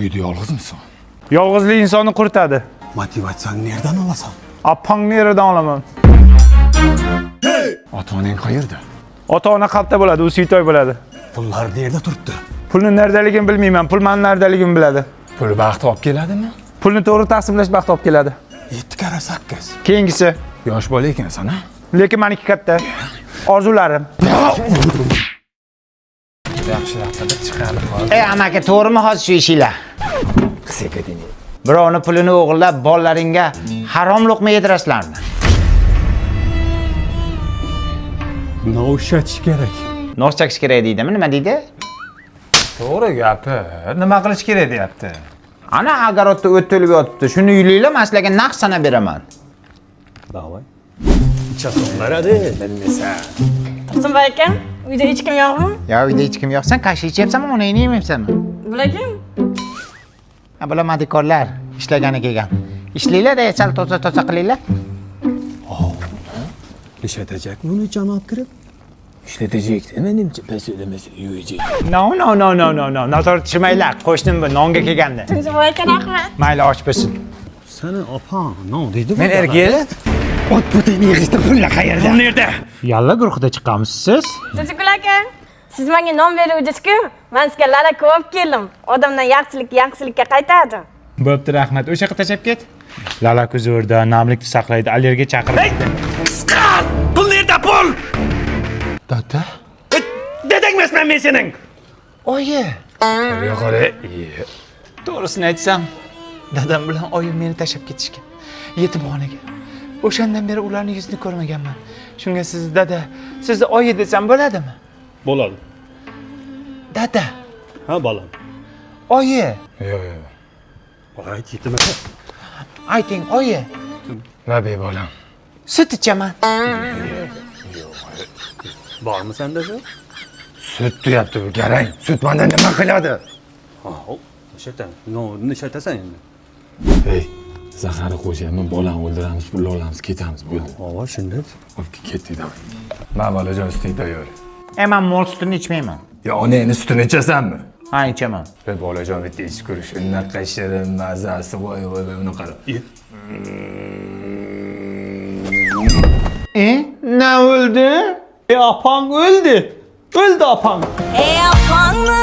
Uyda yolg'izmisan? Yolg'izlik insonni quritadi. Motivatsiyani nerdan olasan? Opangni yeridan olaman. Ota-onang qayerda? Ota-ona qalbda bo'ladi, u suytoy bo'ladi. Pullar nerda turibdi? Pulni nerdaligini bilmayman, pul mani nerdaligimni biladi. Pul baxt olib keladimi? Pulni to'g'ri taqsimlash baxt olib keladi. 7 karra 8. Keyingisi, Yosh bola ekansan, a? lekin meniki katta. Orzularim. Yaxshilab qilib chiqarib qol. Ey amaki, to'g'rimi hozir shu ishinglar? Birovni pulini o'g'irlab bolalaringga harom luqma yedirasizlarmi? Nos ishlatish kerak. Nos chakish kerak deydimi? Nima deydi? To'g'ri gapi. Nima qilish kerak deyapti. Ana огородda o't to'lib yotibdi. Shuni yulinglar, men sizlarga naqd sanab beraman. Давай. Ichasan beradi, bilmaysan. Tursunboy akam, uyda hech kim yo'qmi? Ya uyda hech kim yo'q. Sen kasha ichyapsanmi, onangni yemayapsanmi? Bular kim? Ha, bular madikorlar ishlagani kelgan. Ishlanglar-da, sal toza-toza qilinglar. Ishlatacak buni janob kirib. Ishlatajak menimcha pes yuyacak. No, no, no, no, no, no. Noto'g'ri tushunmanglar. Qo'shnim bu nonga kelgandi. Tursunboy aka, rahmat. Mayli, och bo'lsin. Sani opang non deydi. Men erkak. Ot butini yig'ishdi, pullar qayerda? Pul nerda? Yalla guruhida chiqqanmisiz siz? Tursunboy aka, siz menga non beruvdingiz-ku. Men sizga lala ko'p keldim. Odamdan yaxshilik yaxshilikka qaytadi. Bo'pti, rahmat. O'sha yoqqa tashlab ket. Lala zo'rda, namlikni saqlaydi, allergiya chaqirmaydi. Pul nerda pul? Dada. Dedang emasman men sening. Oyi, Qara, to'g'risini aytsam, dadam bilan oyim meni tashlab ketishgan. Yetimxonaga. O'shandan beri ularning yuzini ko'rmaganman. Shunga sizni dada, sizni oyi desam bo'ladimi? Bo'ladi. Dada, Ha, bolam. oyi, Yo'q, yo'q. Ayt, yetimasa. ayting oyi, Labi bolam. Sut ichaman. Bormi senda shu? Sut deyapti bu garang. Sut manda nima qiladi? Ha, ishlatan. Non ishlatasan endi. Ey, zaharni qo'shyapman, bolani o'ldiramiz, pulni olamiz, ketamiz, bo'ldi. Ova, shunday. Olib ketdik davay. Ma bolajon suting tayyor. E, men mol sutini ichmayman. Ya onangni sutini ichasanmi? Ha, ichaman. Ey bolajon bitta ichib ko'r, shunaqa shirin mazasi, voy voy voy, uni qara. E, na o'ldi? E, opang o'ldi. O'ldi opang. Ey opangni